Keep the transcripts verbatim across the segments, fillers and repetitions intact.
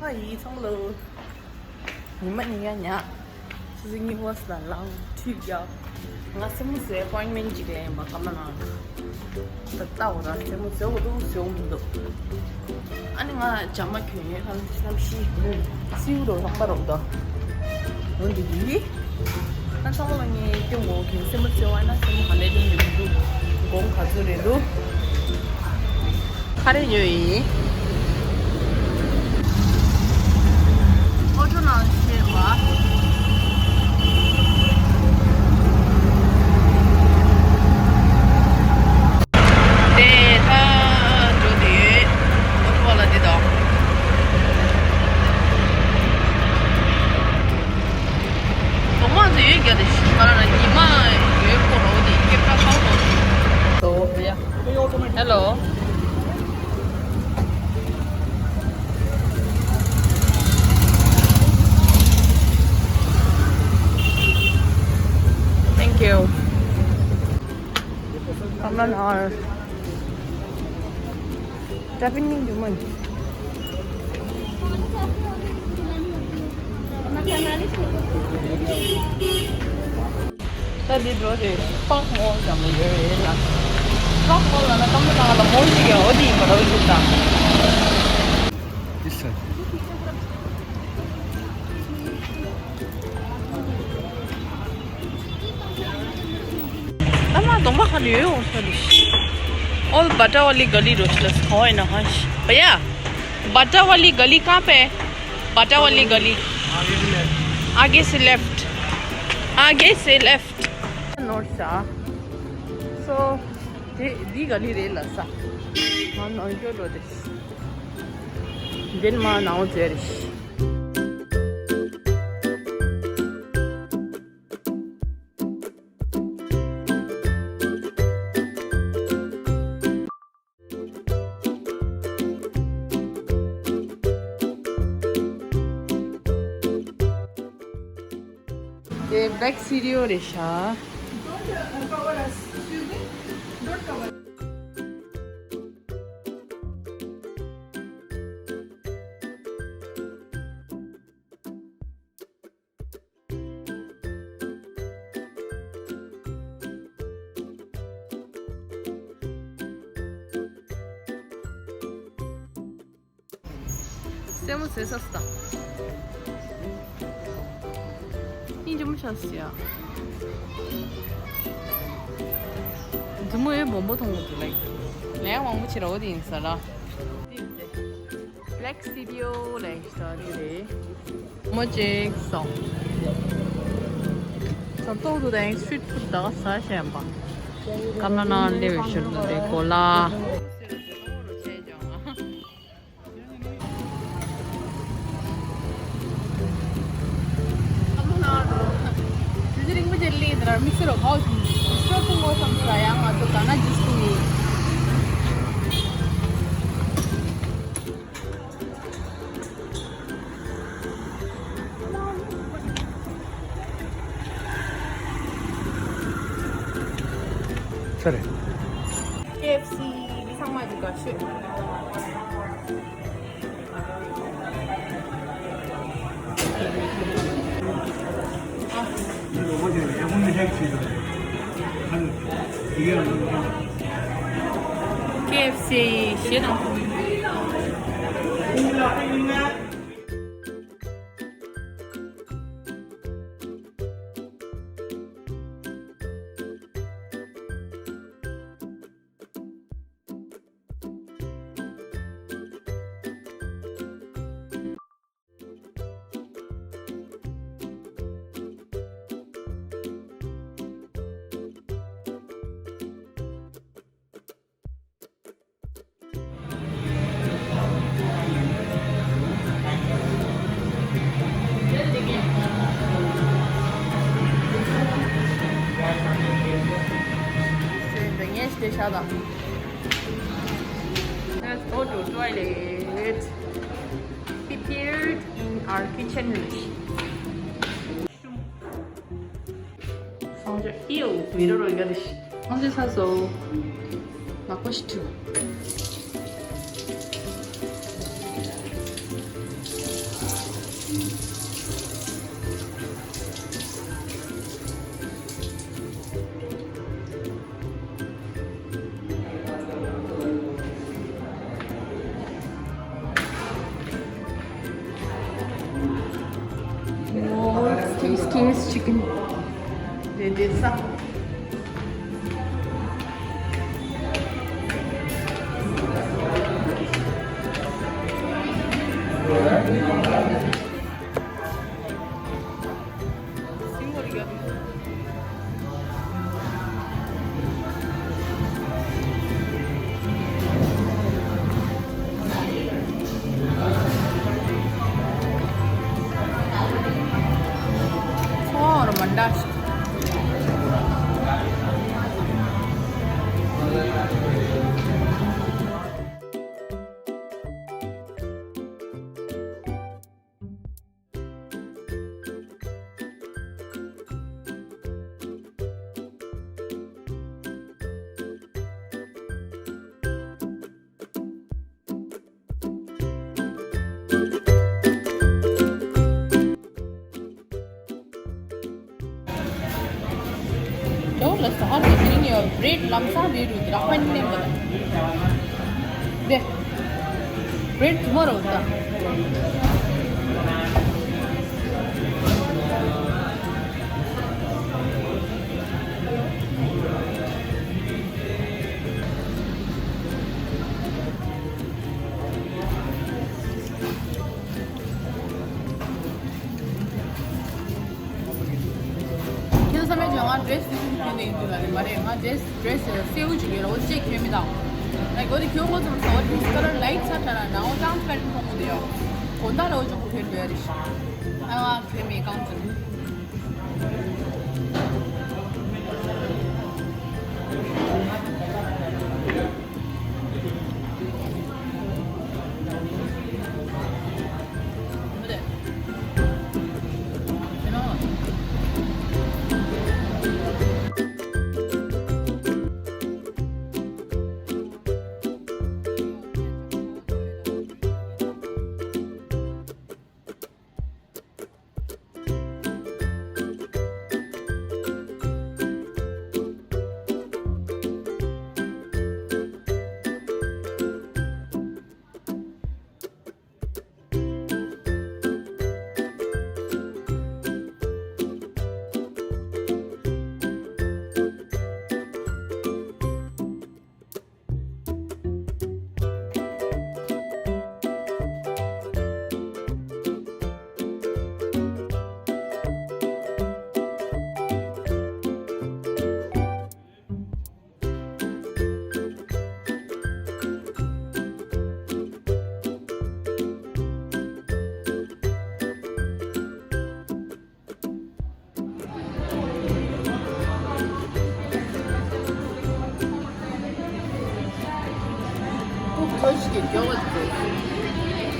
ཕ་ཡིས་ཚང་ལོ། ཉི་མ་ཉི་ཡ་ཉ། ཆུ་ཚོད་གཉིས་པ་ལ་ལངས་ཁྲིད་རྒྱག་ང་སེམས་མོ་ཟེར་appointment་ཅིག་ལེན་པ་ཀམ་ལ་ནང་། ད་ལྟ་འོ་ད་སེམས་མོ་ཟེར་འོ་འདུག་ཟེར་འོ་མི་འདུག་ཨ་ནི་ང་ཇ་མ་གྱོན་ཡོད་ལམ་ལམ་ཤི་སིའུ་རོ་ལྷག་པ་རོག་ད། འོ་འདི་གི་ད་ཚང་མ་ངས་སྐྱོན་འོ་གི་སེམས་མོ་ཟེར་བ་ན་སེམས་མོ་ག་ལེ་ལེ་མི་འདུག་དགོང་ག་ཚོད་རེད་འདུག་ཁ་རེ་ཉོས་ཡིན། ཨོ་ཊོ་ནང་བཤད་པ། དེ་ད་འགྲོ་དུས་ཨོ་ཊོ་བ་ལ་འདི་དང་། གདོང་དམར་ཚོ་ཡོད་རྒྱ་དེ་ཤི་ང་རང་ཉི་མ་ཡོད་ཁོ་རོ་དེ་སྐྱེ་ཕྲ་ཁང་ཁོ་དེ། ཧེ་ལོ། Thank you. ཀམ་ལ་ནང་ཏྲ་པིན་ནིང་རྒྱུ་མ་ནི། ད་འདི་འགྲོ་དེ་པག་མོ་ཙམ་ལ་ཡོད་རེད་ལ། པག་མོ་ལ་ན་ཀམ་ལ་ནང་ལ་མོ་ཞིག་ཡོད་འོ་དེ་ཡིན་པ་ར་བ་ཞིག་དང་། ཡེ་སར། ཨ་མ་གདོང་པ་ཁ་ལ་ཡོད་འོང་ས་རེད། All Bata Wali Gali Road ला सिखाओ है ना हंस भैया। बाटा वाली गली कहाँ पे है? बाटा वाली गली। आगे से लेफ्ट। आगे से लेफ्ट। नोट सा। So, दी गली रे लसा। हाँ, नोट जो रो दे। दिन मा नाउ जेरिश। དེ་black studio རེད་ཤག་སེམས་མོ་ཟེར་ས་སྟ། ཨིན་ཇི་མོ་ཆགས་སི་ཡ། མཛུབ་མོ་ཡོད་སྦོམ་པོ་མཐོང་གི་འདུག་ལེགས། ལས་མང་པོ་བྱེད་རོགས་དེ་ཡིན་ས་ར། Black Studio ལས་ཤར་རེད། མོ་ཅིག་སོང་། ཚོར་ཏོག་ཏུ་དང་street food ད་ག་ས་ཞན་པ། ཀམ་ལ་ནང་སླེབས་ཤར་དུ་དེ་གོ་ལ། དུས་རིང་པོ་ཅིག་སླེབས་དེ་ལ་དམིགས་བསལ་རོ་ཁའོ་ཞིག་སྤྲོ་ཐུང་གོ་བསམ་ས་ཡང་ང་ཚོ་ག་ན་ཇུས་ཐུང་ཡིན། ཚར་རེད། ཀེ་ཨེཕ་སི་འདི་ཚང་མ་འདི་དགའ་ཤོས། ཀེ་ཨེཕ་སི་ཞེ་དང་། Let's go to toilet. Prepared in our kitchen. སང་ཇོ་ཨིའོ་མི་རོ་རོ་ཡ་རེ་ཤི། སང་ཇོ་ས་སོ། ལག་པ་ཤི་ཁྲིད། King's chicken. དེ་དེ་ས། ཚོང་ར་མ་འདྲ་ཞིག་ལོ་ལ་སོ་ཧར་གྱི་དེ་རིང་ཡོད་བྷི་རེད་ལམ་སང་བྷི་རུ་དྲག་པ་ཉིན་ནས་འདི་ལ་དེ་བྷི་རེད་ཐུ་མོ་རོ་ད། ཁྱེད་ཚང་མས་ང་ཌི་རེ་སི་དེ་ཚོ་གྱོན་ནས་ཡིན་དུས་ལ་རེད་མ་རེད། ང་ཌི་རེ་སི་ཌི་རེ་སི་སེའུ་ཅིག་ཡོད་ར། འོ་ཅེ་གྱོན་མི་དང་། ལའིག་འོ་དེ་གྱོན་དགོས་ཙམ་སོ་འོ་དེ་ཀ་ལར་ལའིཊ་ཚ་དྲགས་ན་ནང་འོ་ཊ་རན་སི་པེ་རེན་ཊི་མཐོང་གི་འདུག་ཡོ། དགོང་དག་ལ་འོ་ཅོ་གོ་ཕེར་འདུག་ཡ་རེད་ཤག་ཨ་ང་གྱོན་མེད་གང་ཅིག་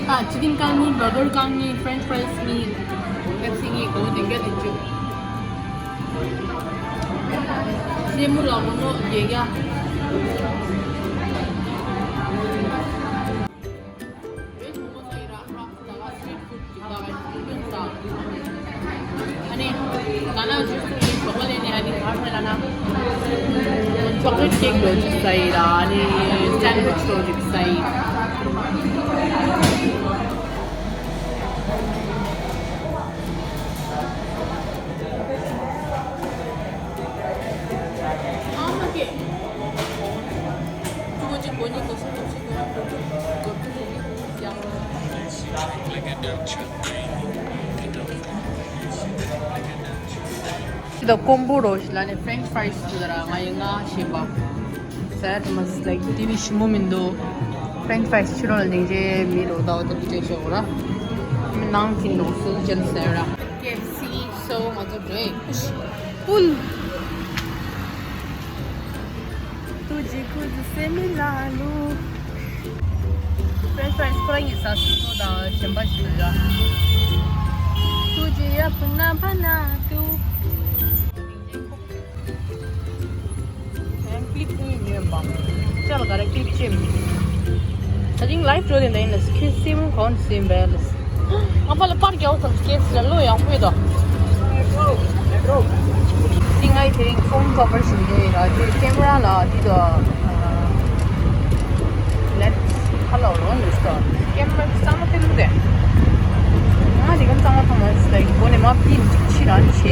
ཨ། ཅི་ཀིན་རྐང་གཉིས། བར་གར་རྐང་གཉིས། ཕྲེན་ཆི་ཕ་རའིས་གཉིས། ཀེབ་སི་གཉིས། གོ་བདུན་བརྒྱ་བདུན་ཅུ། སེན་མོ་ལ་སྒོར་མོ་བརྒྱད་བརྒྱ། ཨ་ནི་ང་ན་ཇུས་ཏུ་ཡིན་ཞོགས་པ་ལས་ནས། ཨ་ནི་ག་རེ་ལ་ན་ཅོག་ལེཊ་ཀེག་ལོ་ཅིག་ཟ་ཡི་ར། ཨ་ནི་སེན་ཝིཆ་ལོ་ཅིག་ཟ་ཡི། ཨ་མ་ཀེ། ཅུ་གོ་གཅིག་གོ་གཉིས་གོ་གསུམ་གོ་བཞི་གོ་ལྔ་གོ་དྲུག་གོ་བདུན་གོ་བརྒྱད་གོ་བརྒྱད། ཅི་ད་ཀོམ་བོ་རོ་ཞིག་ལ་ནི་ཕྲེན་ཆི་ཕ་རའིས་ཅི་ད་ར། ང་ཡི་ང་ཞེས་པ་ཟེར་མ་ལའིག་དེ་ནི་ཞིམ་མོ་མི་འདུག་ཕྲེན་ཆི་ཕ་རའིས་ཕྱི་རོལ་ལ་ནི་རེ་མི་རོ་ད་འོ་དེ་འདྲ་ཞིག་འོ་ར། ནང་གི་ནོག་སུ་ཅན་ཟེར་ར། ཀེ་ཨེཕ་སི་སོ་ང་ཚོ་འགྲོ་ཡི། པུལ། ཐུགས་རྗེ་ཁུ་ཚུ་སེ་མི་ལ་ལུ། ཕྲེན་ཆི་ཕ་རའིས་ཁོ་རང་གི་ཟ་སུ་སོ་དང་གཞན་པ་ཞིག་ཡོད། ཐུགས་རྗེ་ཡ་པུ་ན་པ་ན་ཏུ། ཡང་ཀི་ལིབ་ཐུང་ཡིན་མིན་པ། ཅ་ལ་ག་རེ་ཀི་ལིབ་ཅེམ། ད་ཅིང་ལའིབ་འགྲོ་དེ་འདྲ་ཡིན་ན་ཁྱོད་སེམས་གོང་སེམས་བལ། ཨ་ཕ་ལ་པར་རྒྱག་ཚར་སྐད་ཟེར་ལོ་ཡག་པོ་ཡོད་དོ། ཏི་ང་ཡི་དེ་རིང་ཕོན་ཀོ་བར་ཞིག་རྒྱག་ཡོད་ར། དེ་ཀེམ་ར་ལ་དེ་དོ། ལེན་ཧ་ལོ་རོ་ནུས་དོ། ཀེམ་ར་གཙང་མ་ཕེ་ལུ་དེ། ང་དེ་གམ་གཙང་མ་ཐོང་མ་སི་ལའིག་སྒོ་ནས་མ་པིན་ཅིག་ཕྱི་ར་ནི་ཤེས།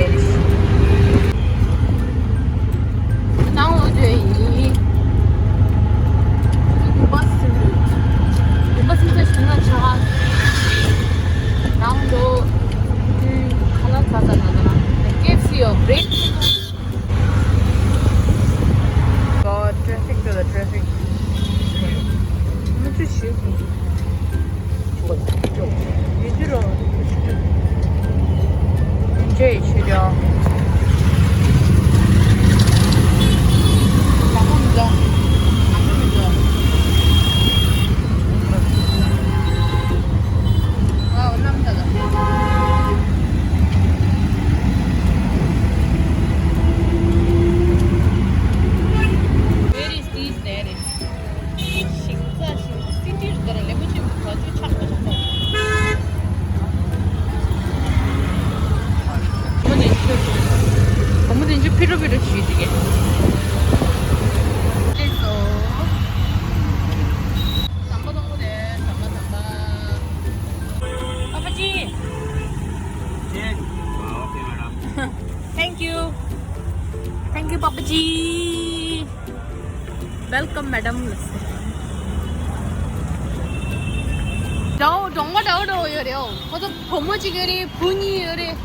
ཅི། Welcome, madam. འདྲ་བོ་གྲོང་པ་འདྲ་བོ་འདྲ་བོ་ཡོད་རེད། ཨོ་ཁོ་ཚོ་བུ་མོ་གཅིག་ཡོད་རེད། བུ་གཉིས་ཡོད་རེད།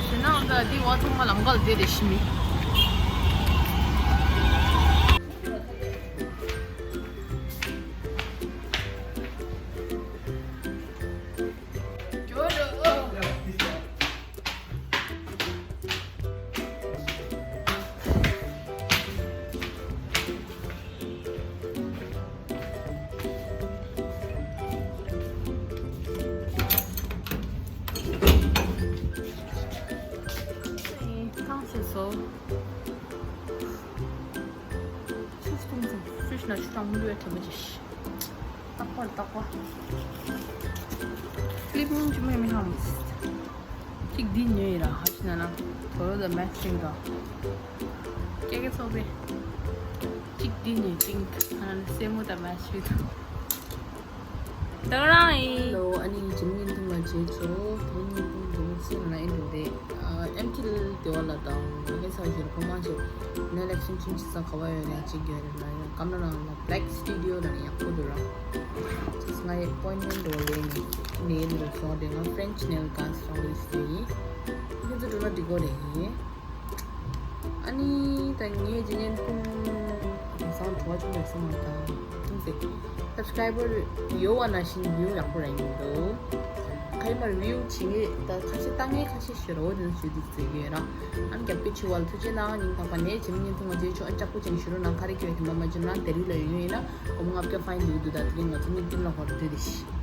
ཞེ་ན་འོ་ད་འདི་བ་ཚང་མ་ལམ་ཁ་ལ་བསྡད་རེད་ཤི་མི། ཚང་ཞེས་སོ། ཆུ་གཏོང་ཚེ་ཆུ་ན་ཆུ་དང་མུ་ལུ་ཡ་ཐེ་མ་ཅིག། ཏག་པར་ཏག་པ། ལིབ་མིན་ཅི་མེ་མི་ཧམ། གཅིག་འདི་ཉོས་ཡིན་ར། ཧ་ཅི་ན་ན་དོ་རོ་དང་མེ་ཆིང་དང་། ཀྱེ་ཀྱེ་ཚོགས་པས། གཅིག་འདི་ཉོས་པིང་ཁ་ན་ན་སེ་མོ་དང་མེ་ཆིང་དང་། ད་རང་ཡིན། ཧེ་ལོ། ཨ་ནི་ཇིམ་བརྙན་ཐུང་ལ་མཇལ་ཆོག་ཇིམ་བརྙན་ཐུང་ཇིམ་སེ་ན་ཨིན་འགྲོ་དེ། ཨ་ཨེམ་ཐི་ལ་དེ་བ་ལ་དང་ངེ་ས་ཞིར་ཕོ་མང་ཆེ་ནེལ་ཨེག་སི་ཊེན་ཤན་ཆི་ས་ག་བ་ཡོད་ནས་གཅིག་ཡོད་རེད་ལ། ཡང་ཀམ་ན་ནང་ལ་བྷེ་ལེག་སི་ཊུ་ཌི་ཡོ་ལ་ནི་ཡག་པོ་འདུག་ར། ཅིས་ང་ཡི་ཨེ་པོ་ཡིན་མེན་ཊི་འགྲོ་ལེ་ནི་ནེལ་ལ་སོང་དེ་ང་ཕ་རེན་ཆི་ནེལ་ག་སོང་ལེ་སི་ཡིན། ཁྱེད་ཚོ་འགྲོ་ན་འགྲིག་གོ་རེད་ཡིན། ཨ་ནི་ད་ངས་ཇི་ཉན་ཀུན་དེང་སང་བྲོ་བ་ཆུང་བའི་སོང་བ་དང་ཐུང་ཟེར། སབ་སི་ཀ་རའི་བར་ཡོད་བ་ན་བཞིན་བིའུ་ཡག་པོ་ར་ཡིན་འདུག་ཁ་ཡི་མར་བིའུ་བྱེད་ངེས་ད་ཁ་ཤས་བཏང་ངེས་ཁ་ཤས་ཤོད་རོགས་དེ་ཚོ་ཞུ་འདུག་ཟེར་གི་ཡོད་ར། ཨ་ནི་རྒྱབ་སྐྱོར་བྱེད་བ་ལ་ཐུགས་རྗེ་གནང་། ཉིན་ཐག་པ་ནས་ཇི་མ་ཉིན་ཐུང་བ་མཇལ་ཆོག་ཨ་ནི་ལྕགས་པོ་ཅན་ཞུ་རོགས་གནང་། ཁ་རི་ཁྱོད་ཐེངས་མ་མ་བྱུང་ན་དེ་རིང་ལ་ཡོང་ཡིན་ན་སྒོར་མོ་ལྔ་བརྒྱ་ཕ་ཡིན་འདུག་འདུག་ད་དེ་རིང་ང་ཚོ་མི་བདུན་ལ་ཧོར་འདུས་དེ་ཤི།